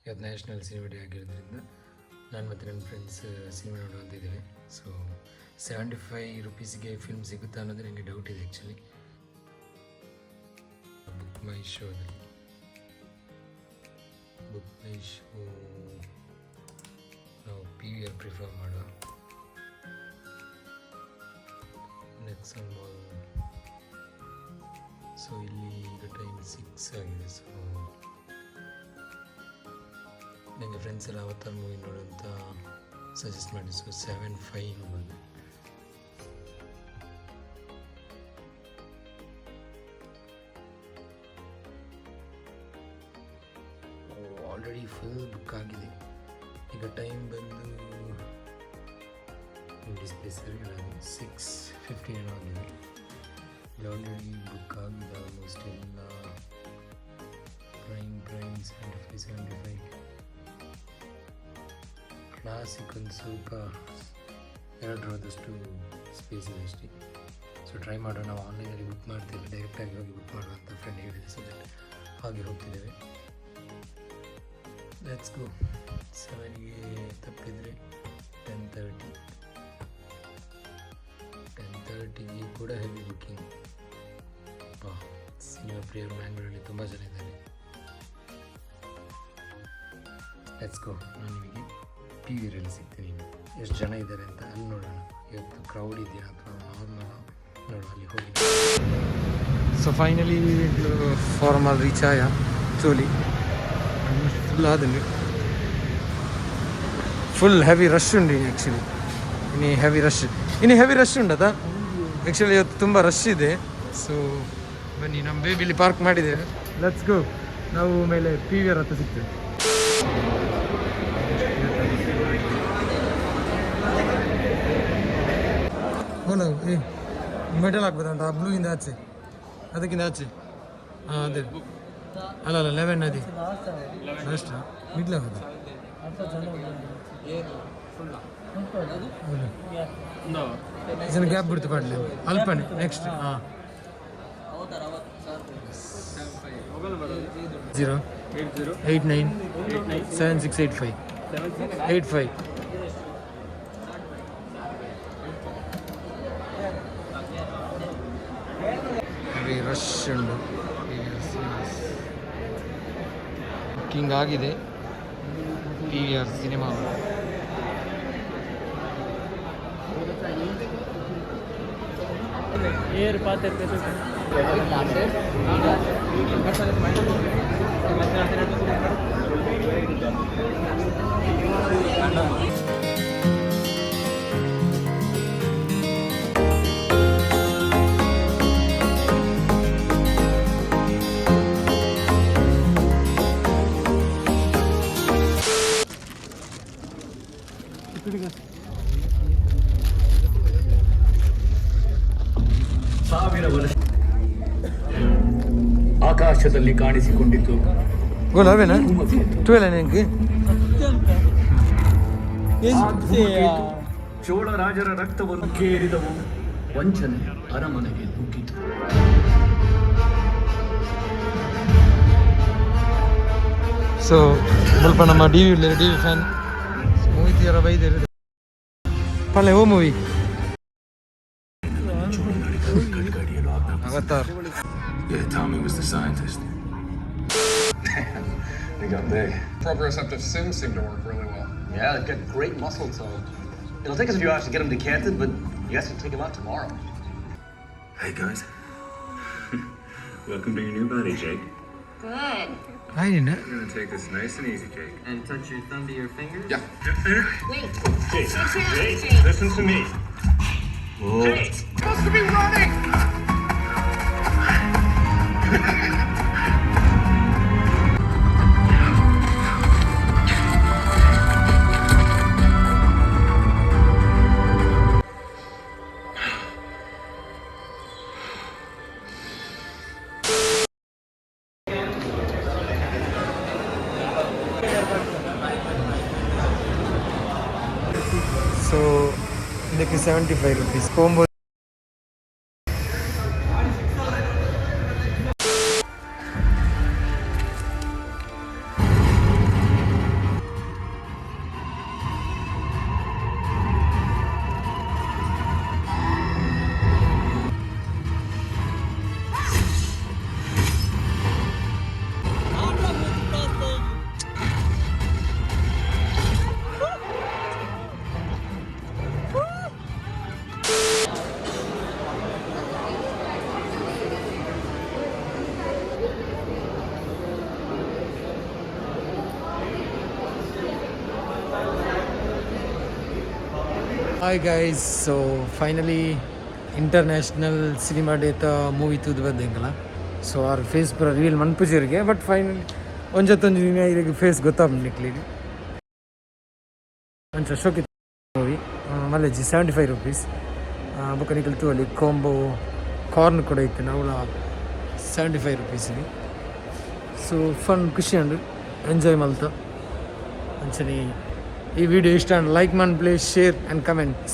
ಇವತ್ತು national cinema day ಆಗಿರೋದ್ರಿಂದ ನಾನು ಮತ್ತು ನನ್ನ ಫ್ರೆಂಡ್ಸ್ ಸಿನಿಮಾ ನೋಡುವಂತಿದ್ದೇವೆ. ಸೊ 75 ರುಪೀಸ್ಗೆ ಫಿಲ್ಮ್ ಸಿಗುತ್ತಾ ಅನ್ನೋದು ನನಗೆ ಡೌಟ್ ಇದೆ ಆ್ಯಕ್ಚುಲಿ. ಬುಕ್ ಮೈ ಶೋದಲ್ಲಿ, ಬುಕ್ ಮೈ ಶೋ, ನಾವು ಪಿವಿಆರ್ ಪ್ರಿಫರ್ ಮಾಡುವ. Nexus mall. ಸೊ ಇಲ್ಲಿ ಈಗ ಟೈಮ್ 6 ಆಗಿದೆ. ಸೊ ನನಗೆ ಫ್ರೆಂಡ್ಸ್ ಎಲ್ಲ ಅವತಾರ್ ಮೂವಿ ನೋಡು ಅಂತ ಸಜೆಸ್ಟ್ ಮಾಡಿ. ಸೊ 7:05 ಬಂದೆ. ಆಲ್ರೆಡಿ ಫುಲ್ ಬುಕ್ ಆಗಿದೆ. ಈಗ ಟೈಮ್ ಬಂದು, ಡಿಸ್ಪ್ಲೇ ಸರಿ, 6:15 ಆಗಿದೆ. ಇಲ್ಲಿ ಆಲ್ರೆಡಿ ಬುಕ್ ಆಗಿದೆ ಆಲ್ಮೋಸ್ಟ್ ಎಲ್ಲ. Prime, prime 75, 75. Classic ಒಂದು ಸ್ವಲ್ಪ ಎರಡು ರೋದಷ್ಟು ಸ್ಪೇಸ್ ಇದೆ ಅಷ್ಟೇ. ಸೊ ಟ್ರೈ ಮಾಡೋಣ. ನಾವು ಆನ್ಲೈನಲ್ಲಿ ಬುಕ್ ಮಾಡ್ತಿಲ್ಲ, ಡೈರೆಕ್ಟಾಗಿ ಹೋಗಿ ಬುಕ್ ಮಾಡುವಂತ ಫ್ರೆಂಡ್ ಹೇಳಿದೆ. ಸೊ that ಹಾಗೆ ಹೋಗ್ತಿದ್ದೇವೆ. Let's go. 7ಗೆ ತಪ್ಪಿದರೆ 10:30. 10:30ಗೆ ಕೂಡ ಹೆವಿ ಬುಕ್ಕಿಂಗ್. ಸಿನಿಮಾ ಪ್ರಿಯರು ಮ್ಯಾಂಗ್ಳೂರಲ್ಲಿ ತುಂಬ ಜನ ಇದ್ದಾರೆ. Let's go. ನಾನು ನಿಮಗೆ ಪಿವಿಆರಲ್ಲಿ ಸಿಗ್ತೀನಿ ಇನ್ನು. ಎಷ್ಟು ಜನ ಇದ್ದಾರೆ ಅಂತ ಅಲ್ಲಿ ನೋಡೋಣ. ಇವತ್ತು ಕ್ರೌಡ್ ಇದೆಯಾ ಅಥವಾ ನಾರ್ಮಲ್ ನೋಡುವ ಅಲ್ಲಿ ಹೋಗಿ. ಸೊ ಫೈನಲಿ ಫಾರ್ಮಲ್ ರೀಚ್ ಆಯ. ಚೋಲಿ ಆಲ್ಮೋಸ್ಟ್ ಫುಲ್ ಆದಂಗೆ, ಫುಲ್ ಹೆವಿ ರಶ್ ಉಂಟು ಆ್ಯಕ್ಚುಲಿ. ಇನ್ನು ಹೆವಿ ರಶ್, ಇನ್ನು ಹೆವಿ ರಶ್ ಉಂಟದ ಆ್ಯಕ್ಚುಲಿ. ಇವತ್ತು ತುಂಬ ರಶ್ ಇದೆ. ಸೊ ಬನ್ನಿ, ನಮ್ಮ ಬೇಬಿಲಿ ಪಾರ್ಕ್ ಮಾಡಿದ್ದೇವೆ. Let's go. ನಾವು ಮೇಲೆ ಪಿವಿಆರ್ ಹತ್ರ ಸಿಗ್ತೇವೆ. ಹಲೋ, ಏ ಮೆಟಲ್ ಹಾಕ್ಬೋದಂತ. ಆ ಬ್ಲೂ ಇಂದ ಆಚೆ, ಅದಕ್ಕಿಂತ ಆಚೆ. ಹಾಂ, ಅದೇ. ಅಲ್ಲ ಅಲ್ಲ, 11 ಅದೇ ಲಾಸ್ಟ್. ಮಿಡ್ಲ್ ಆಗೋದು. ಇದನ್ನು ಗ್ಯಾಪ್ ಬಿಡ್ತು ಪಾಡ್ಲಿ ಅಲ್ಪನೆ. ನೆಕ್ಸ್ಟ್, ಹಾಂ, 0 8 9 7 6 8 5 8 5. Heavy rush ಉಂಟು. ಬುಕ್ಕಿಂಗ್ ಆಗಿದೆ ಪಿವಿಆರ್ ಸಿನಿಮಾ. ಏರ್ ಪಾತ್ರೆ. ಸಾವಿರ ವರ್ಷ ಆಕಾಶದಲ್ಲಿ ಕಾಣಿಸಿಕೊಂಡಿತು. ಗೋಲ್ ಅವೇನಾ 12 ನಿಂಗೆ. ಚೋಳ ರಾಜರ ರಕ್ತವನ್ನು ಕೇರಿದವು. ವಂಚನೆ ಅರಮನೆಗೆ ನುಗ್ಗಿತು. ಸೊ ಸ್ವಲ್ಪ ನಮ್ಮ ಡಿವಿ, ಡಿವಿ ಫ್ಯಾನ್, ಮೂವಿ ಥಿಯೇಟರ್ ಬೈದಿರು ಪಲ್ಲೆ. Oh movie Avatar. Yeah, Tommy was the scientist. They got big. Proprioceptive sims seem to work really well. Yeah, they've got great muscle tone. It'll take us a few hours to get them decanted, but you guys can take them out tomorrow. Hey, guys. Welcome to your new body, Jake. Good. Hi ನಿನ್ನ. We're gonna take this nice and easy, Jake. And touch your thumb to your finger. Yeah. Wait. Jake, Sit down, Jake, Jake. Listen to me. Supposed to be running! So ಇದಕ್ಕೆ 75 rupees combo. Hi guys, so finally International Cinema ಡೇತ movie ತೂದು ಬದ್ದಂಕಲ. ಸೊ ಆರ್ face ಪೂರ reveal ಮನ್ಪುಜೆರ್ಗೆ, but finally ಒಂಜತ್ತೊಂಜಿ ದಿನ ಇರೆಗ್ face ಗೊತ್ತಾಪುಂಡು ನಿಕ್ಲೆಗ್. ಅಂಚ ಶೋಕಿ movie ಮಲ್ಲೆಜ್ಜಿ, ₹75. ಬೊಕ್ಕ ನಿಕಲ್ ತೂವೊಲಿ, ಕಾಂಬೋ ಕಾರ್ನ್ ಕೂಡ ಇತ್ತು, ಅವ್ಲ ₹75ಗೆ. ಸೊ ಫನ್, ಖುಷಿ ಉಂಡು, ಎಂಜಾಯ್ ಮಲ್ತ. ಅಂಚನೆ ಈ ವಿಡಿಯೋ ಇಷ್ಟ ಲೈಕ್ ಮನ್ಪುಲೆ, ಶೇರ್ ಆ್ಯಂಡ್ ಕಮೆಂಟ್.